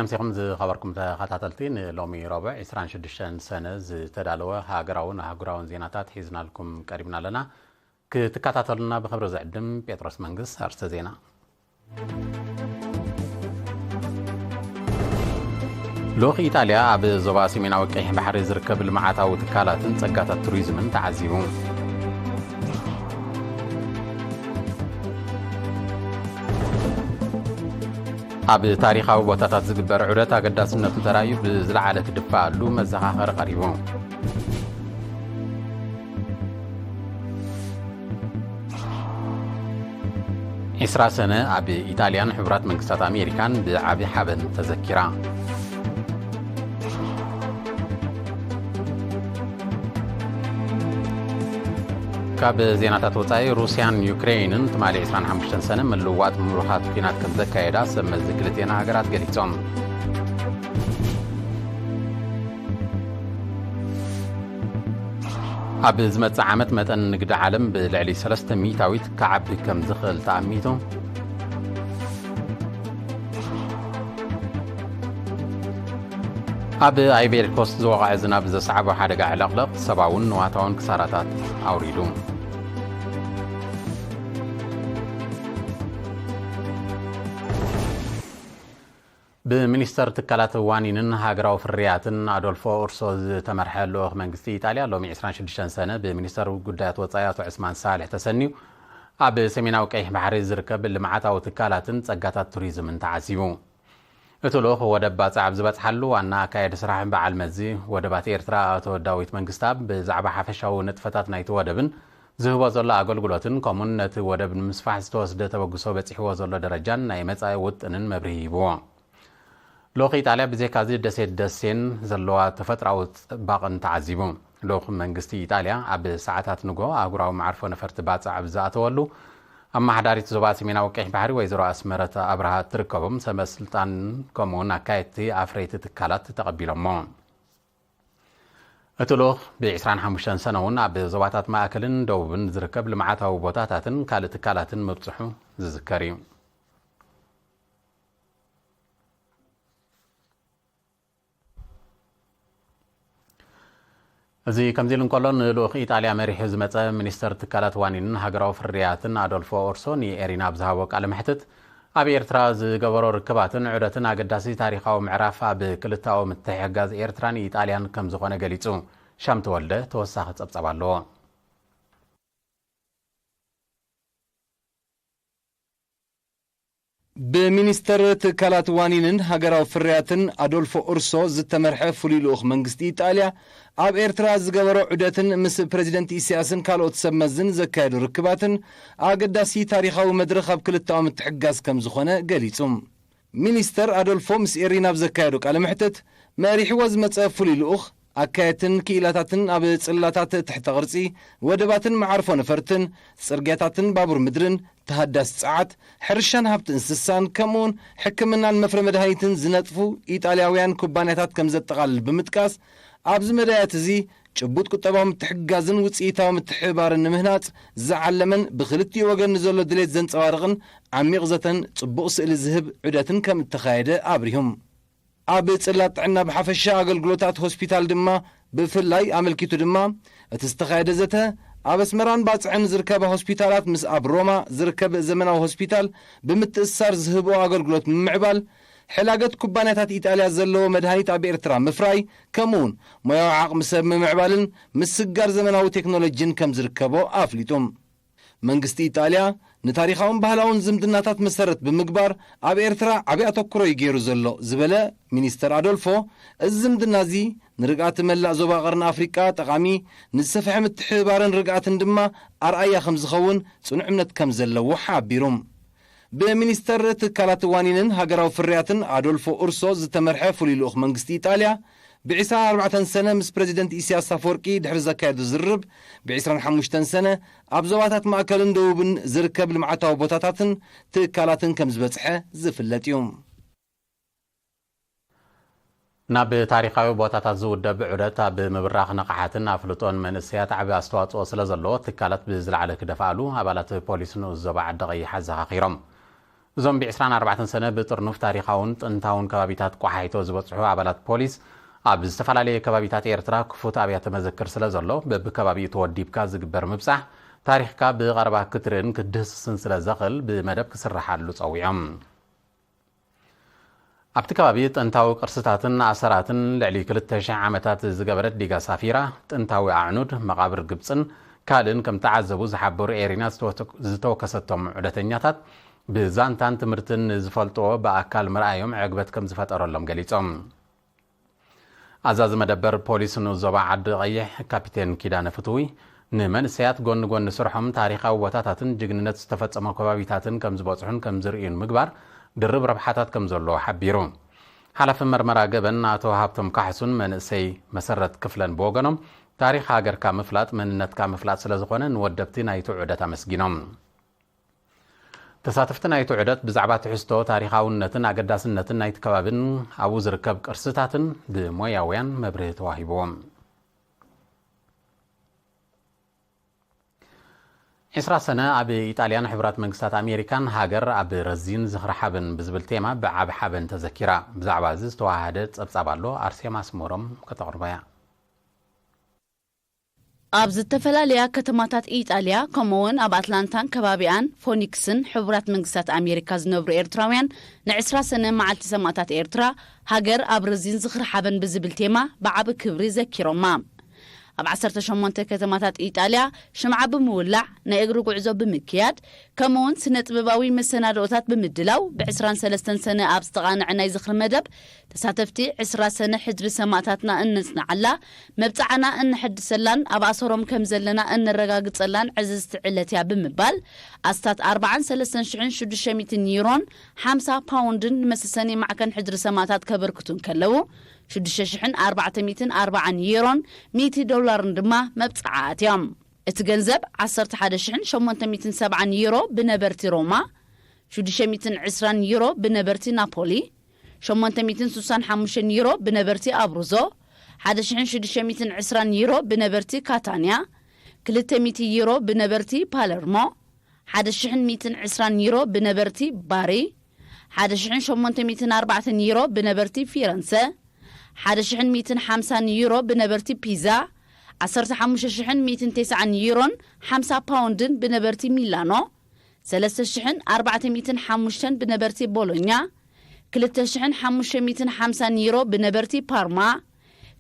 ኣምሲኹም ዝኸበርኩም ተኸታተልቲ፣ ንሎሚ ረቡዕ ዕስራን ሽዱሽተን ሰነ ዝተዳለወ ሃገራውን ኣህጉራውን ዜናታት ሒዝናልኩም ቀሪብና ኣለና። ክትከታተሉና ብኽብሪ ዝዕድም ጴጥሮስ መንግስ። ኣርስተ ዜና። ልኡኽ ኢጣልያ ኣብ ዞባ ሰሜናዊ ቀይሕ ባሕሪ ዝርከብ ልምዓታዊ ትካላትን ጸጋታት ቱሪዝምን ተዓዚቡ። ኣብ ታሪኻዊ ቦታታት ዝግበር ዑደት ኣገዳስነቱ ተራእዩ ብዝለዓለ ክድፋኣሉ መዘኻኸሪ ቀሪቡ። ዕስራ ሰነ ኣብ ኢጣልያን ሕቡራት መንግስታት ኣሜሪካን ብዓቢ ሓበን ተዘኪራ። ካብ ዜናታት ወጻኢ፣ ሩስያን ዩክሬንን ትማሊ ዕስራን ሓሙሽተን ሰነ ምልውዋጥ ምሩኻት ኲናት ከም ዘካየዳ ሰብ መዚ ክልቲኤን ሃገራት ገሊጾም። ኣብ ዝመጽእ ዓመት መጠን ንግዲ ዓለም ብልዕሊ ሰለስተ ሚእታዊት ክዓቢ ከም ዝኽእል ተኣሚቱ። ኣብ ኣይቬሪ ኮስት ዝወቕዐ ዝናብ ዘስዓቦ ሓደጋ ዕለቕለቕ ሰብኣውን ንዋታውን ክሳራታት ኣውሪዱ። ብሚኒስተር ትካላት ዋኒንን ሃገራዊ ፍርያትን ኣዶልፎ ኡርሶ ዝተመርሐ ልኡኽ መንግስቲ ኢጣልያ ሎሚ ዕስራን ሽዱሽተን ሰነ ብሚኒስተር ጉዳያት ወጻኢ ኣቶ ዑስማን ሳልሕ ተሰንዩ ኣብ ሰሜናዊ ቀይሕ ባሕሪ ዝርከብ ልምዓታዊ ትካላትን ጸጋታት ቱሪዝምን ተዓዚቡ። እቲ ልኡኽ ወደብ ባጽዕ ኣብ ዝበጽሓሉ ዋና ኣካየዲ ስራሕ በዓል መዚ ወደባት ኤርትራ ኣቶ ዳዊት መንግስተኣብ ብዛዕባ ሓፈሻዊ ንጥፈታት ናይቲ ወደብን ዝህቦ ዘሎ ኣገልግሎትን ከምኡን ነቲ ወደብ ንምስፋሕ ዝተወስደ ተበግሶ በጺሕዎ ዘሎ ደረጃን ናይ መጻኢ ውጥንን መብርሂ ሂብዎ። ልኡኽ ኢጣልያ ብዘይካዚ ደሴት ደሴን ዘለዋ ተፈጥራዊ ጽባቕን ተዓዚቡ። ልኡኽ መንግስቲ ኢጣልያ ኣብ ሰዓታት ንጎ ኣህጉራዊ መዓርፎ ነፈርቲ ባጽዕ ኣብ ዝኣተወሉ ኣመሓዳሪት ዞባ ሰሜናዊ ቀይሕ ባሕሪ ወይዘሮ ኣስመረት ኣብርሃ እትርከቦም ሰበ ስልጣን ከምኡውን ኣካየድቲ ኣፍረይቲ ትካላት ተቐቢሎሞ። እቲ ልኡኽ ብ ዕስራን ሓሙሽተን ሰነ እውን ኣብ ዞባታት ማእከልን ደቡብን ዝርከብ ልምዓታዊ ቦታታትን ካልእ ትካላትን ምብጽሑ ዝዝከር እዩ። እዚ ከምዚ ኢሉ እንከሎ፣ ንልኡኽ ኢጣልያ መሪሑ ዝመጸ ሚኒስተር ትካላት ዋኒንን ሃገራዊ ፍርያትን ኣዶልፎ ኦርሶ ንኤሪና ኣብ ዝሃቦ ቃለ መሕትት፣ ኣብ ኤርትራ ዝገበሮ ርክባትን ዑደትን ኣገዳሲ ታሪኻዊ ምዕራፍ ኣብ ክልተኣዊ ምትሕግጋዝ ኤርትራን ኢጣልያን ከም ዝኾነ ገሊጹ። ሻም ተወልደ ተወሳኺ ጸብጻብ ኣለዎ። ብሚኒስተር ትካላት ዋኒንን ሃገራዊ ፍርያትን ኣዶልፎ ኡርሶ ዝተመርሐ ፍሉይ ልኡኽ መንግስቲ ኢጣልያ ኣብ ኤርትራ ዝገበሮ ዑደትን ምስ ፕረዚደንት ኢሳያስን ካልኦት ሰብ መዝን ዘካየዶ ርክባትን ኣገዳሲ ታሪኻዊ መድረኽ ኣብ ክልተኣዊ ምትሕግጋዝ ከም ዝኾነ ገሊጹ። ሚኒስተር ኣዶልፎ ምስ ኤሪና ኣብ ዘካየዶ ቃለ መሕትት፣ መሪሕዎ ዝመጸ ፍሉይ ልኡኽ፣ ኣካየድትን ክኢላታትን ኣብ ጽላታት ትሕተ ቅርጺ፣ ወደባትን መዓርፎ ነፈርትን፣ ጽርግያታትን ባቡር ምድርን፣ ተሃዳሲ ጸዓት፣ ሕርሻን ሃብቲ እንስሳን፣ ከምኡውን ሕክምናን መፍረ መድሃኒትን ዝነጥፉ ኢጣልያውያን ኩባንያታት ከም ዘጠቓልል ብምጥቃስ፣ ኣብዚ መዳያት እዚ ጭቡጥ ቁጠባዊ ምትሕግጋዝን ውጽኢታዊ ምትሕብባርን ንምህናጽ ዝዓለመን ብኽልቲኡ ወገን ንዘሎ ድሌት ዘንጸባርቕን ዓሚቕ ዘተን ጽቡቕ ስእሊ ዝህብ ዑደትን ከም እተኻየደ ኣብሪሁም። ኣብ ጽላት ጥዕና ብሓፈሻ ኣገልግሎታት ሆስፒታል ድማ ብፍላይ ኣመልኪቱ ድማ፣ እቲ ዝተኻየደ ዘተ ኣብ ኣስመራን ባጽዕን ዝርከባ ሆስፒታላት ምስ ኣብ ሮማ ዝርከብ ዘመናዊ ሆስፒታል ብምትእስሳር ዝህብኦ ኣገልግሎት ምምዕባል፣ ሕላገት ኩባንያታት ኢጣልያ ዘለዎ መድሃኒት ኣብ ኤርትራ ምፍራይ፣ ከምኡውን ሞያዊ ዓቕሚ ሰብ ምምዕባልን ምስግጋር ዘመናዊ ቴክኖሎጂን ከም ዝርከቦ ኣፍሊጡ። መንግስቲ ኢጣልያ ንታሪኻውን ባህላውን ዝምድናታት መሰረት ብምግባር ኣብ ኤርትራ ዓቢ ኣተኩሮ እዩ ገይሩ ዘሎ ዝበለ ሚኒስተር ኣዶልፎ፣ እዚ ዝምድና እዚ ንርግኣት መላእ ዞባ ቀርኒ ኣፍሪቃ ጠቓሚ፣ ንዝሰፍሐ ምትሕብባርን ርግኣትን ድማ ኣርኣያ ከም ዝኸውን ጽኑዕ እምነት ከም ዘለዎ ሓቢሩ። ብሚኒስተር ትካላት ዋኒንን ሃገራዊ ፍርያትን ኣዶልፎ ኡርሶ ዝተመርሐ ፍሉይ ልኡኽ መንግስቲ ኢጣልያ፣ ብ ዕስራን ኣርባዕተን ሰነ ምስ ፕረዚደንት ኢሳያስ ኣፈወርቂ ድሕሪ ዘካየዶ ዝርርብ፣ ብ ዕስራን ሓሙሽተን ሰነ ኣብ ዞባታት ማእከልን ደቡብን ዝርከብ ልምዓታዊ ቦታታትን ትካላትን ከም ዝበጽሐ ዝፍለጥ እዩ። ናብ ታሪኻዊ ቦታታት ዝውደብ ዑደት ኣብ ምብራኽ ንቕሓትን ኣፍልጦን መንእሰያት ዓቢ ኣስተዋጽኦ ስለ ዘለዎ፣ ትካላት ብዝለዓለ ክደፍኣሉ ኣባላት ፖሊስ ንኡስ ዞባ ዓዲ ቀይሕ ኣዘኻኺሮም። እዞም ብ ዕስራን ኣርባዕተን ሰነ ብጥርኑፍ ታሪኻውን ጥንታውን ከባቢታት ቆሓይቶ ዝበጽሑ ኣባላት ፖሊስ፣ ኣብ ዝተፈላለየ ከባቢታት ኤርትራ ክፉት ኣብያተ መዘክር ስለ ዘሎ፣ በብከባቢኡ ተወዲብካ ዝግበር ምብጻሕ፣ ታሪኽካ ብቐረባ ክትርእን ክትድህስስን ስለ ዘኽእል፣ ብመደብ ክስርሓሉ ጸዊዖም። ኣብቲ ከባቢ ጥንታዊ ቅርስታትን ኣሰራትን ልዕሊ ክልተ ሽሕ ዓመታት ዝገበረት ዲጋ ሳፊራ፣ ጥንታዊ ኣዕኑድ፣ መቓብር ግብጽን ካልእን ከም ተዓዘቡ ዝሓበሩ ኤሪና ዝተወተ-፣ ዝተወከሰቶም ዑደተኛታት፣ ብዛንታን ትምህርትን ንዝፈልጥዎ ብኣካል ምርኣዮም ዕግበት ከም ዝፈጠረሎም ገሊጾም። ኣዛዚ መደበር ፖሊስ ንኡስ ዞባ ዓዲ ቀይሕ ካፒቴን ኪዳነ ፍትዊ፣ ንመንእሰያት ጎኒ ጎኒ ስርሖም ታሪኻዊ ቦታታትን ጅግንነት ዝተፈጸሞ ከባቢታትን ከም ዝበጽሑን ከም ዝርእዩን ምግባር ድርብ ረብሓታት ከም ዘለዎ ሓቢሩ። ሓላፊ መርመራ ገበን ኣቶ ሃብቶም ካሕሱን መንእሰይ መሰረት ክፍለን ብወገኖም፣ ታሪኽ ሃገርካ ምፍላጥ መንነትካ ምፍላጥ ስለ ዝኾነ ንወደብቲ ናይቲ ዑደት ኣመስጊኖም። ተሳተፍቲ ናይቲ ዑደት ብዛዕባ ትሕዝቶ፣ ታሪኻውነትን ኣገዳስነትን ናይቲ ከባብን ኣብኡ ዝርከብ ቅርስታትን ብሞያውያን መብርሂ ተዋሂብዎም። ዕስራ ሰነ ኣብ ኢጣልያን ሕቡራት መንግስታት ኣሜሪካን ሃገር ኣብ ረዚን ዝኽሪ ሓበን ብዝብል ቴማ ብዓቢ ሓበን ተዘኪራ። ብዛዕባ እዚ ዝተዋሃደ ጸብጻብ ኣሎ፣ ኣርሴማ ኣስመሮም ከተቕርቦ እያ። ኣብ ዝተፈላለያ ከተማታት ኢጣልያ፣ ከምኡ'ውን ኣብ ኣትላንታን ከባቢኣን፣ ፎኒክስን ሕቡራት መንግስታት ኣሜሪካ ዝነብሩ ኤርትራውያን፣ ንዕስራ ሰነ መዓልቲ ሰማእታት ኤርትራ፣ ሃገር ኣብ ረዚን ዝኽሪ ሓበን ብዝብል ቴማ ብዓቢ ክብሪ ዘኪሮማ። ኣብ ዓሰርተ ሸሞንተ ከተማታት ኢጣልያ፣ ሽምዓ ብምውላዕ፣ ናይ እግሪ ጉዕዞ ብምክያድ፣ ከምኡ'ውን ስነ ጥበባዊ መሰናድኦታት ብምድላው፣ ብ ዕስራን ሰለስተን ሰነ ኣብ ዝተቓንዐ ናይ ዝኽሪ መደብ፣ ተሳተፍቲ ዕስራ ሰነ ሕድሪ ሰማእታትና እነጽንዓላ፣ መብጽዓና እነሐድሰላን ኣብ ኣሰሮም ከም ዘለና እነረጋግጸላን ዕዝዝቲ ዕለት እያ ብምባል፣ ኣስታት ኣርባዓን ሰለስተን ሽሕን ሽዱሽተ ሚእትን ዩሮን ሓምሳ ፓውንድን ንመሰሰኒ ማዕከን ሕድሪ ሰማእታት ከበርክቱ እንከለዉ፣ ሽዱሽተ ሽሕን ኣርባዕተ ሚእትን ኣርባዓን ዩሮን ሚእቲ ዶላርን ድማ መብጽዓ ኣትዮም። እቲ ገንዘብ ዓሰርተ ሓደ ሽሕን ሸሞንተ ሚእትን ሰብዓን ዩሮ ብነበርቲ ሮማ፣ ሽዱሽተ ሚእትን ዕስራን ዩሮ ብነበርቲ ናፖሊ፣ ሸሞንተ ሚእትን ስሳን ሓሙሽተን ዩሮ ብነበርቲ ኣብሩዞ፣ ሓደ ሽሕን ሽዱሽተ ሚእትን ዕስራን ዩሮ ብነበርቲ ካታንያ፣ ክልተ ሚእቲ ዩሮ ብነበርቲ ፓለርሞ፣ ሓደ ሽሕን ሚእትን ዕስራን ዩሮ ብነበርቲ ባሪ፣ ሓደ ሽሕን ሸሞንተ ሚእትን ኣርባዕተን ዩሮ ብነበርቲ ፊረንሰ፣ ሓደ ሽሕን ሚእትን ሓምሳን ዩሮ ብነበርቲ ፒዛ፣ ዓሰርተ ሓሙሽተ ሽሕን ሚእትን ተስዓን ዩሮን ሓምሳ ፓውንድን ብነበርቲ ሚላኖ፣ ሰለስተ ሽሕን ኣርባዕተ ሚእትን ሓሙሽተን ብነበርቲ ቦሎኛ፣ ክልተ ሽሕን ሓሙሽተ ሚእትን ሓምሳን ዩሮ ብነበርቲ ፓርማ፣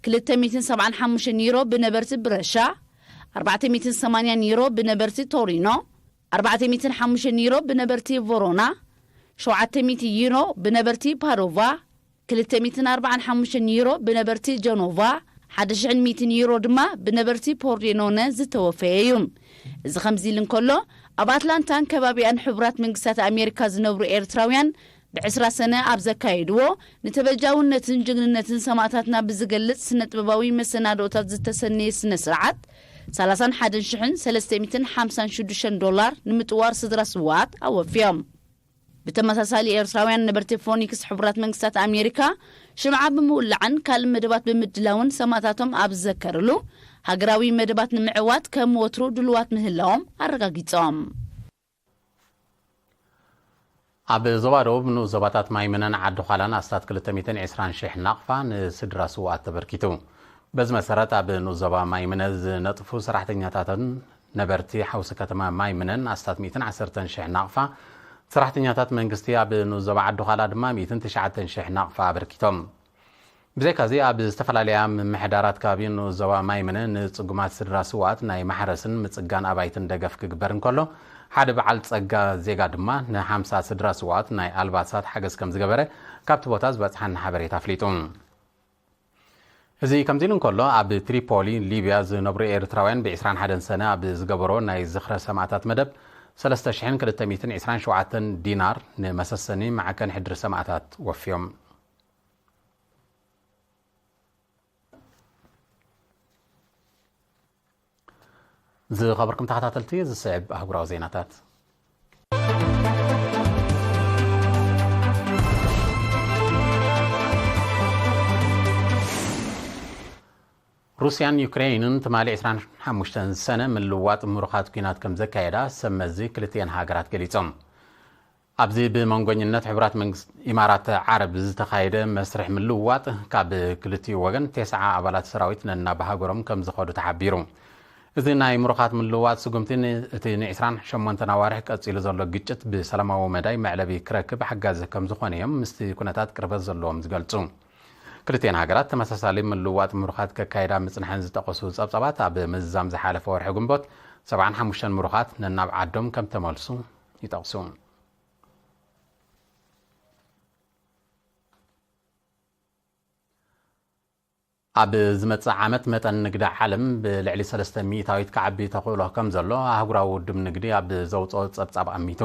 ክልተ ሚእትን ሰብዓን ሓሙሽተን ዩሮ ብነበርቲ ብረሻ፣ ኣርባዕተ ሚእትን ሰማንያን ዩሮ ብነበርቲ ቶሪኖ፣ ኣርባዕተ ሚእትን ሓሙሽተን ዩሮ ብነበርቲ ቮሮና፣ ሸውዓተ ሚእቲ ዩሮ ብነበርቲ ፓዶቫ፣ ክልተ ሚእትን ኣርባዓን ሓሙሽተን ዩሮ ብነበርቲ ጀኖቫ፣ ሓደ ሽሕን ሚእትን ዩሮ ድማ ብነበርቲ ፖርዴኖነ ዝተወፈየ እዩ። እዚ ከምዚ ኢሉ እንከሎ፣ ኣብ ኣትላንታን ከባቢኣን ሕቡራት መንግስታት ኣሜሪካ ዝነብሩ ኤርትራውያን ብዕስራ ሰነ ኣብ ዘካየድዎ ንተበጃውነትን ጅግንነትን ሰማእታትና ብዝገልጽ ስነ ጥበባዊ መሰናድኦታት ዝተሰነየ ስነ ስርዓት፣ ሰላሳን ሓደን ሽሕን ሰለስተ ሚእትን ሓምሳን ሽዱሽተን ዶላር ንምጥዋር ስድራ ስውኣት ኣወፍዮም። ብተመሳሳሊ፣ ኤርትራውያን ነበርቲ ፎኒክስ ሕቡራት መንግስታት ኣሜሪካ ሽምዓ ብምውላዕን ካልእ መደባት ብምድላውን ሰማእታቶም ኣብ ዝዘከርሉ፣ ሃገራዊ መደባት ንምዕዋት ከም ወትሩ ድሉዋት ምህላዎም ኣረጋጊጾም። ኣብ ዞባ ደቡብ ንኡስ ዞባታት ማይምነን ዓዲ ዃላን ኣስታት ክልተ ሚእትን ዕስራን ሽሕ ናቕፋ ንስድራ ስውኣት ተበርኪቱ። በዚ መሰረት፣ ኣብ ንኡስ ዞባ ማይምነ ዝነጥፉ ሰራሕተኛታትን ነበርቲ ሓውሲ ከተማ ማይምነን ኣስታት ሚእትን ዓሰርተን ሽሕ ናቕፋ፣ ሰራሕተኛታት መንግስቲ ኣብ ንኡስ ዞባ ዓዲ ዃላ ድማ ሚእትን ትሽዓተን ሽሕ ናቕፋ ኣበርኪቶም። ብዘይካዚ፣ ኣብ ዝተፈላለያ ምምሕዳራት ከባቢ ንኡስ ዞባ ማይምነ ንጽጉማት ስድራ ስውኣት ናይ ማሕረስን ምጽጋን ኣባይትን ደገፍ ክግበር እንከሎ፣ ሓደ በዓል ጸጋ ዜጋ ድማ ንሓምሳ ስድራ ስውኣት ናይ ኣልባሳት ሓገዝ ከም ዝገበረ ካብቲ ቦታ ዝበጽሓና ሓበሬታ ኣፍሊጡ። እዚ ከምዚ ኢሉ እንከሎ፣ ኣብ ትሪፖሊ ሊብያ ዝነብሩ ኤርትራውያን ብ ዕስራን ሓደን ሰነ ኣብ ዝገበሮ ናይ ዝኽረ ሰማእታት መደብ፣ ሰለስተ ሽሕን ክልተ ሚእትን ዕስራን ሸውዓተን ዲናር ንመሰሰኒ ማዕከን ሕድሪ ሰማእታት ወፍዮም። ዝኸበርኩም ተኸታተልቲ፣ ዝስዕብ ኣህጉራዊ ዜናታት። ሩስያን ዩክሬንን ትማሊ ዕስራን ሓሙሽተን ሰነ ምልውዋጥ ምሩኻት ኲናት ከም ዘካየዳ ሰብ መዚ ክልቲኤን ሃገራት ገሊጾም። ኣብዚ ብመንጎኝነት ሕቡራት መንግስት ኢማራት ዓረብ ዝተኻየደ መስርሕ ምልውዋጥ፣ ካብ ክልቲኡ ወገን ተስዓ ኣባላት ሰራዊት ነናብ ሃገሮም ከም ዝኸዱ ተሓቢሩ። እዚ ናይ ምሩኻት ምልውዋጥ ስጉምቲ ን-፣ እቲ ን ዕስራን ሸሞንተን ኣዋርሕ ቀጺሉ ዘሎ ግጭት ብሰላማዊ መዳይ መዕለቢ ክረክብ ሓጋዚ ከም ዝኾነ እዮም ምስቲ ኩነታት ቅርበት ዘለዎም ዝገልጹ። ክልቲኤን ሃገራት ተመሳሳሊ ምልውዋጥ ምሩኻት ከካይዳ ምጽንሐን ዝጠቐሱ ጸብጻባት፣ ኣብ ምዝዛም ዝሓለፈ ወርሒ ግንቦት ሰብዓን ሓሙሽተን ምሩኻት ነናብ ዓዶም ከም ተመልሱ ይጠቕሱ። ኣብ ዝመጽእ ዓመት መጠን ንግዲ ዓለም ብልዕሊ ሰለስተ ሚእታዊት ክዓቢ ተኽእሎ ከም ዘሎ ኣህጉራዊ ውድብ ንግዲ ኣብ ዘውጽኦ ጸብጻብ ኣሚቱ።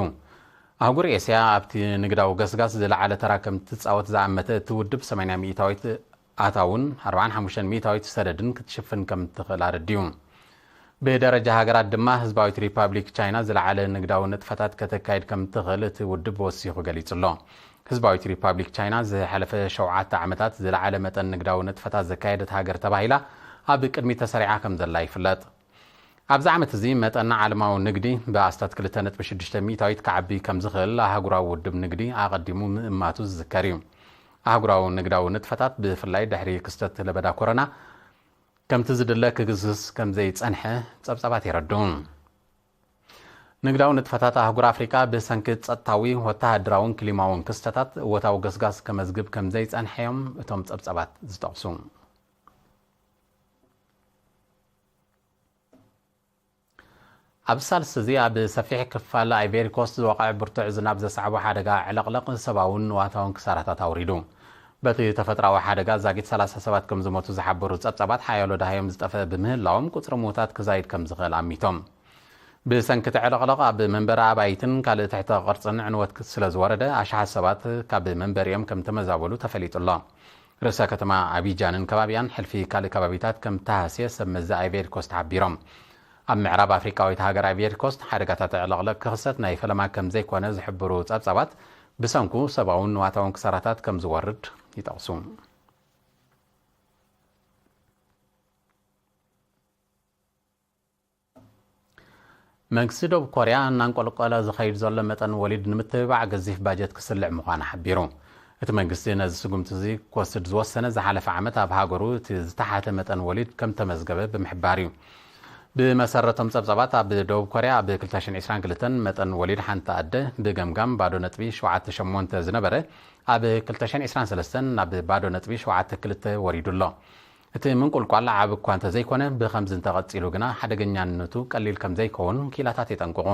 ኣህጉር ኤስያ ኣብቲ ንግዳዊ ገስጋስ ዝለዓለ ተራ ከም ትጻወት ዝኣመተ እቲ ውድብ፣ ሰማንያ ሚእታዊት ኣታውን ኣርባዓን ሓሙሽተን ሚእታዊት ሰደድን ክትሽፍን ከም ትኽእል ኣረዲኡ። ብደረጃ ሃገራት ድማ ህዝባዊት ሪፓብሊክ ቻይና ዝለዓለ ንግዳዊ ንጥፈታት ከተካይድ ከም ትኽእል እቲ ውድብ ወሲኹ ገሊጹ ኣሎ። ህዝባዊት ሪፓብሊክ ቻይና ዝሓለፈ ሸውዓተ ዓመታት ዝለዓለ መጠን ንግዳዊ ንጥፈታት ዘካየደት ሃገር ተባሂላ ኣብ ቅድሚት ተሰሪዓ ከም ዘላ ይፍለጥ። ኣብዚ ዓመት እዚ መጠን ዓለማዊ ንግዲ ብኣስታት ክልተ ነጥቢ ሽዱሽተ ሚእታዊት ክዓቢ ከም ዝኽእል ኣህጉራዊ ውድብ ንግዲ ኣቐዲሙ ምእማቱ ዝዝከር እዩ። ኣህጉራዊ ንግዳዊ ንጥፈታት ብፍላይ ድሕሪ ክስተት ለበዳ ኮሮና ከምቲ ዝድለ ክግስግስ ከም ዘይጸንሐ ጸብጻባት የረድኡ። ንግዳዊ ንጥፈታት ኣህጉር ኣፍሪቃ ብሰንኪ ጸጥታዊ፣ ወተሃደራውን ክሊማውን ክስተታት እወታዊ ገስጋስ ከመዝግብ ከም ዘይጸንሐ እዮም እቶም ጸብጻባት ዝጠቕሱ። ኣብ ሳልስቲ እዚ ኣብ ሰፊሕ ክፋል ኣይቬሪ ኮስት ዝወቕዐ ብርቱዕ ዝናብ ዘስዓቦ ሓደጋ ዕለቕለቕ ሰብኣውን ንዋታውን ክሳራታት ኣውሪዱ። በቲ ተፈጥሮኣዊ ሓደጋ ዛጊት ሰላሳ ሰባት ከም ዝሞቱ ዝሓበሩ ጸብጻባት፣ ሓያሎ ደሃዮም ዝጠፍአ ብምህላዎም ቁጽሪ ምዉታት ክዛይድ ከም ዝኽእል ኣሚቶም። ብሰንኪ እቲ ዕለቕለቕ ኣብ መንበሪ ኣባይትን ካልእ ትሕተ ቅርጽን ዕንወት ስለ ዝወረደ፣ ኣሽሓት ሰባት ካብ መንበሪኦም ከም ተመዛበሉ ተፈሊጡ ኣሎ። ርእሰ ከተማ ኣቢጃንን ከባቢኣን ሕልፊ ካልእ ከባቢታት ከም ተሃስየ ሰብ መዚ ኣይቬሪ ኮስት ሓቢሮም። ኣብ ምዕራብ ኣፍሪቃዊት ሃገር ኣይቬሪ ኮስት ሓደጋታት ዕለቕለቕ ክኽሰት ናይ ፈለማ ከም ዘይኮነ ዝሕብሩ ጸብጻባት፣ ብሰንኩ ሰብኣውን ንዋታውን ክሳራታት ከም ዝወርድ ይጠቕሱ። መንግስቲ ደቡብ ኮርያ እናንቆልቆለ ዝኸይድ ዘሎ መጠን ወሊድ ንምትብባዕ ገዚፍ ባጀት ክስልዕ ምዃኑ ሓቢሩ። እቲ መንግስቲ ነዚ ስጉምቲ እዚ ክወስድ ዝወሰነ ዝሓለፈ ዓመት ኣብ ሃገሩ እቲ ዝተሓተ መጠን ወሊድ ከም ተመዝገበ ብምሕባር እዩ። ብመሰረቶም ጸብጻባት፣ ኣብ ደቡብ ኮርያ ኣብ ክልተ ሽሕን ዕስራን ክልተን መጠን ወሊድ ሓንቲ ኣደ ብገምጋም ባዶ ነጥቢ ሸውዓተ ሸሞንተ ዝነበረ፣ ኣብ ክልተ ሽሕን ዕስራን ሰለስተን ናብ ባዶ ነጥቢ ሸውዓተ ክልተ ወሪዱ ኣሎ። እቲ ምንቁልቋል ዓቢ እኳ እንተዘይኮነ፣ ብኸምዚ እንተቐጺሉ ግና ሓደገኛነቱ ቀሊል ከም ዘይከውን ክኢላታት የጠንቅቑ።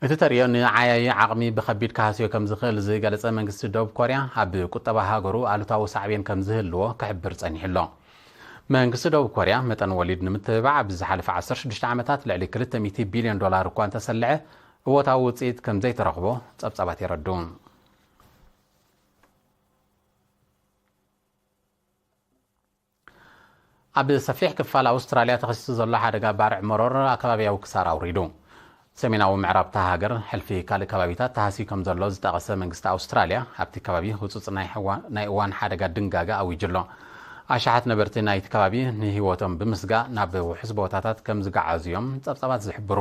እቲ ተርእዮ ንዓያዪ ዓቕሚ ብኸቢድ ክሃስዮ ከም ዝኽእል ዝገለጸ መንግስቲ ደቡብ ኮርያ፣ ኣብ ቁጠባ ሃገሩ ኣሉታዊ ሳዕቤን ከም ዝህልዎ ክሕብር ጸኒሑ ኣሎ። መንግስቲ ደቡብ ኮርያ መጠን ወሊድ ንምትብባዕ ኣብ ዝሓለፈ ዓሰርተ ሽዱሽተ ዓመታት ልዕሊ ክልተ ሚእቲ ቢልዮን ዶላር እኳ እንተሰልዐ፣ እወታዊ ውጽኢት ከም ዘይተረኽቦ ጸብጻባት የረድኡ። ኣብ ሰፊሕ ክፋል ኣውስትራልያ ተኸሲቱ ዘሎ ሓደጋ ባርዕ መሮር ኣከባቢያዊ ክሳራ ኣውሪዱ። ሰሜናዊ ምዕራብ እታ ሃገር፣ ሕልፊ ካልእ ከባቢታት ተሃስዩ ከም ዘሎ ዝጠቐሰ መንግስቲ ኣውስትራልያ፣ ኣብቲ ከባቢ ህጹጽ ናይ ሕዋ-፣ ናይ እዋን ሓደጋ ድንጋገ ኣዊጁ ኣሎ። ኣሽሓት ነበርቲ ናይቲ ከባቢ ንህይወቶም ብምስጋእ ናብ ውሑስ ቦታታት ከም ዝገዓዙ እዮም ጸብጻባት ዝሕብሩ።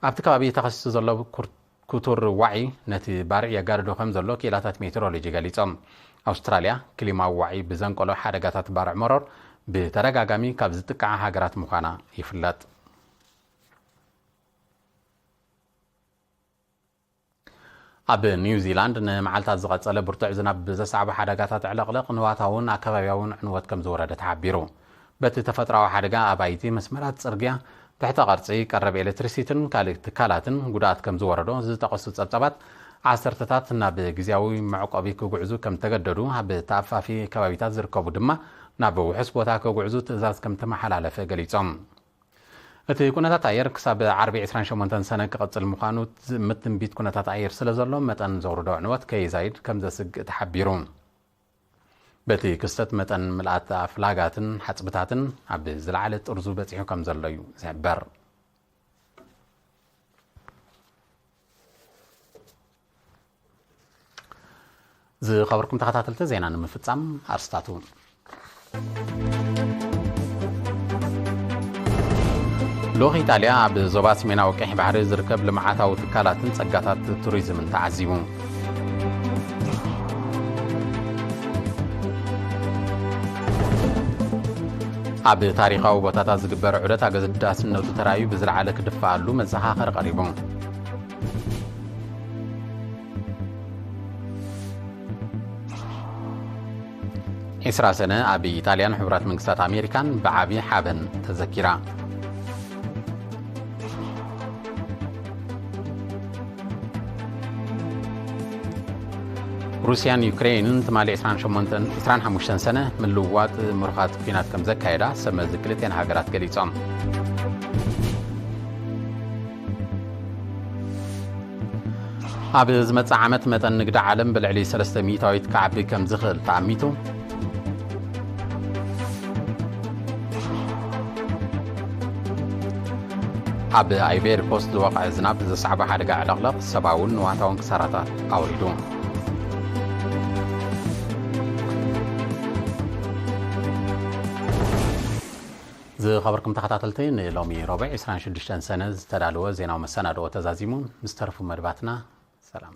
ኣብቲ ከባቢ ተኸሲቱ ዘሎ ኩር-፣ ክቱር ዋዒ ነቲ ባርዕ የጋድዶ ከም ዘሎ ክኢላታት ሜትሮሎጂ ገሊጾም። ኣውስትራልያ ክሊማዊ ዋዒ ብዘንቀሎ ሓደጋታት ባርዕ መሮር ብተደጋጋሚ ካብ ዝጥቀዓ ሃገራት ምዃና ይፍለጥ። ኣብ ኒውዚላንድ ንመዓልታት ዝቐጸለ ብርቱዕ ዝናብ ብዘስዓቦ ሓደጋታት ዕለቕለቕ ንዋታውን ኣከባቢያውን ዕንወት ከም ዝወረደ ተሓቢሩ። በቲ ተፈጥሮኣዊ ሓደጋ ኣባይቲ፣ መስመራት ጽርግያ፣ ትሕተ ቅርጺ፣ ቀረብ ኤሌክትሪሲቲን ካልእ ትካላትን ጉድኣት ከም ዝወረዶ ዝጠቐሱ ጸብጻባት፣ ዓሰርተታት ናብ ግዝያዊ መዕቆቢ ክጉዕዙ ከም ተገደዱ ኣብ ተኣፋፊ ከባቢታት ዝርከቡ ድማ ናብ ውሑስ ቦታ ክጉዕዙ ትእዛዝ ከም ተመሓላለፈ ገሊጾም። እቲ ኩነታት ኣየር ክሳብ ዓርቢ ዕስራን ሸሞንተን ሰነ ክቕጽል ምዃኑ ዝእምት ትንቢት ኩነታት ኣየር ስለ ዘሎ፣ መጠን ዘውርዶ ዕንወት ከይዛይድ ከም ዘስግእ ተሓቢሩ። በቲ ክስተት፣ መጠን ምልኣት ኣፍላጋትን ሓጽብታትን ኣብ ዝለዓለ ጥርዙ በጺሑ ከም ዘሎ እዩ ዝሕበር። ዝኸበርኩም ተኸታተልቲ፣ ዜና ንምፍጻም ኣርስታቱ። ልኡኽ ኢጣልያ ኣብ ዞባ ሰሜናዊ ቀይሕ ባሕሪ ዝርከብ ልምዓታዊ ትካላትን ጸጋታት ቱሪዝምን ተዓዚቡ። ኣብ ታሪኻዊ ቦታታት ዝግበር ዑደት ኣገዳስነቱ ተራእዩ ብዝለዓለ ክድፈኣሉ መዘኻኸሪ ቀሪቡ። ዒስራ ሰነ ኣብ ኢጣልያን ሕቡራት መንግስታት ኣሜሪካን ብዓቢ ሓበን ተዘኪራ። ሩስያን ዩክሬንን ትማሊ ዕስራን ሸሞንተን፣ ዕስራን ሓሙሽተን ሰነ ምልውዋጥ ምሩኻት ኲናት ከም ዘካየዳ ሰብ መዚ ክልቲኣን ሃገራት ገሊጾም። ኣብ ዝመጽእ ዓመት መጠን ንግዲ ዓለም ብልዕሊ ሰለስተ ሚእታዊት ክዓቢ ከም ዝኽእል ተኣሚቱ። ኣብ ኣይቬሪ ኮስት ዝወቕዐ ዝናብ ዘስዓቦ ሓደጋ ዕለቕለቕ ሰብኣውን ንዋታውን ክሳራታት ኣውሪዱ። ዝኸበርኩም ተኸታተልቲ፣ ንሎሚ ረቡዕ ዕስራን ሽዱሽተን ሰነ ዝተዳለወ ዜናዊ መሰናድኦ ተዛዚሙ። ምስ ተረፉ መደባትና ሰላም።